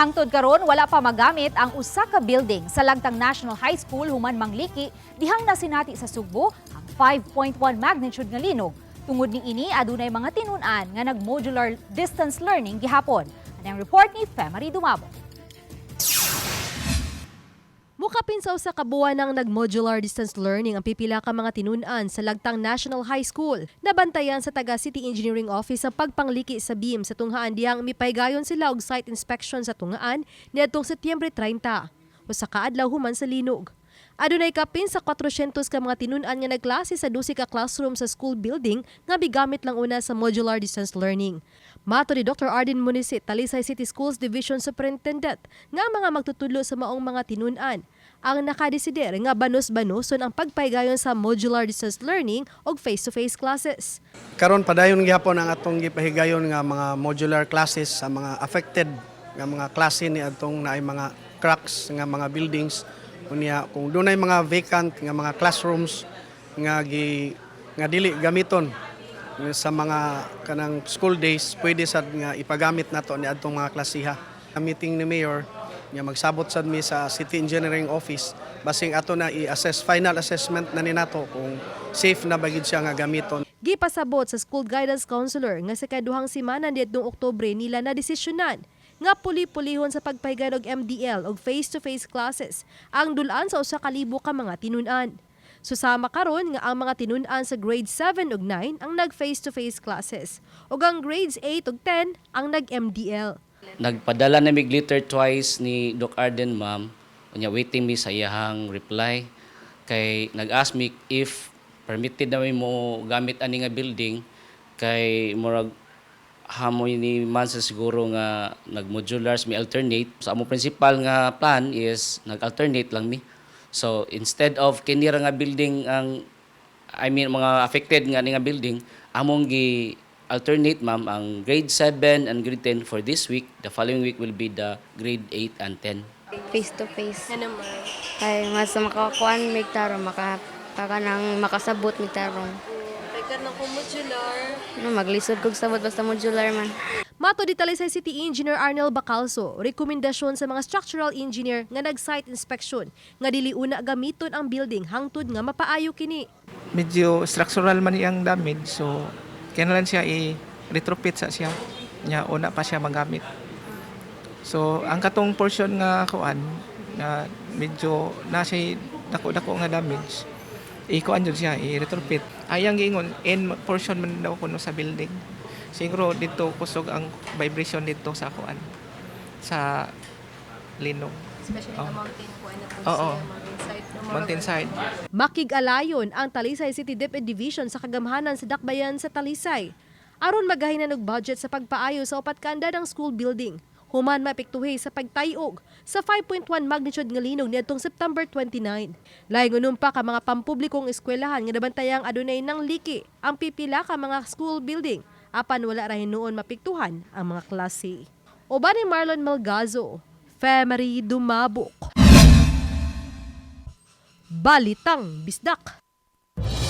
Hangtod karon, wala pa magamit ang usa ka building sa Lagtang National High School human mangliki dihang nasinati sa Sugbo ang 5.1 magnitude nga linog. Tungod niini, adunay mga tinun-an nga nag-modular distance learning gihapon. Ang report ni Femary Dumabo. Mukapin sa usa ka buwan ang nag-modular distance learning ang pipila ka mga tinun-an sa Lagtang National High School. Nabantayan sa taga City Engineering Office ang pagpangliki sa beam sa tunghaan diyang mipaygayon sila og site inspection sa tunghaan niadtong Setyembre 30. Usa ka adlaw human sa linog. Adunay kapin sa 400 ka mga tinun-an nga nagklase sa 12 ka classroom sa school building nga bigamit lang una sa modular distance learning. Mato ni Dr. Arden Munisit, Talisay City Schools Division Superintendent, nga mga magtutudlo sa maong mga tinun-an ang nakadesider nga banos-banoson ang pagpaygayon sa modular distance learning og face-to-face classes. Karon, padayon gihapon ang atong gipahigayon nga mga modular classes sa mga affected nga mga klase ni atong naay mga cracks nga mga buildings. Unya kung dunay mga vacant nga mga classrooms nga dili gamiton sa mga kanang school days, pwede sad nga ipagamit nato ni adtong mga klasiha. Meeting ni Mayor nga magsabot sad mi sa City Engineering Office, basing ato na i-assess, final assessment na ni nato kung safe na ba gid siya nga gamiton. Gipasabot sa school guidance counselor nga sa kaduhang semana niadtong Oktubre nila na desisyonan nga puli-pulihon sa pagpahigayon og MDL og face-to-face classes ang dulaan sa 1,000 ka mga tinun-an. Susama karon nga ang mga tinun-an sa grade 7 ug 9 ang nag face-to-face classes ug ang grades 8 ug 10 ang nag-MDL. Nagpadala na mig letter twice ni Doc Arden, ma'am. Unya waiting mi sa iyahang reply kay nag-ask mi if permitted na mi mo gamit ani nga building kay murag hamoy ni man sa siguro nga nag-modulars mi, alternate. Sa amo principal nga plan is nag-alternate lang mi. So instead of kini ra nga building ang, I mean, mga affected nga ni nga building, among gi alternate, ma'am, ang grade 7 and grade 10 for this week. The following week will be the grade 8 and 10. Face to face. Ano man? Kay mas makakuan mig tarong, maka nang makasabot mig tarong. Teka na ko modular. No, maglisod kog sabot basta modular man. Mato di Talisay City Engineer Arnel Bacalso, rekomendasyon sa mga structural engineer nga nag-site inspection nga dili una gamiton ang building hangtod nga mapaayo kini. Medyo structural man iyang damage, so kinahanglan siya i-retrofit sa siya nya una pa siya magamit. So ang katong portion nga kuan nga medyo na siya dako-dako nga damage, i-kuan jud siya, i-retrofit. Ay, ang giingon, end portion man daw kuno sa building. Siguro dito kusog ang vibration dito sa kuan, sa linog. Especially Oh. the mountain po, ano po Oo. siya, mountain side. No, Mountain side. Makig-alayon ang Talisay City DepEd Division sa kagamhanan sa Dakbayan sa Talisay aron magahinan og budget sa pagpaayo sa upat ka ng school building human maepektuhi sa pagtayog sa 5.1 magnitude nga linog niadtong September 29. Laing unom pa ka mga pampublikong eskwelahan nga nabantayang adunay nang liki ang pipila ka mga school building, apan wala ra hinuon mapiktuhan ang mga klase. Uban ni Marlon Malgazo, Femery Dumabok. Balitang Bisdak.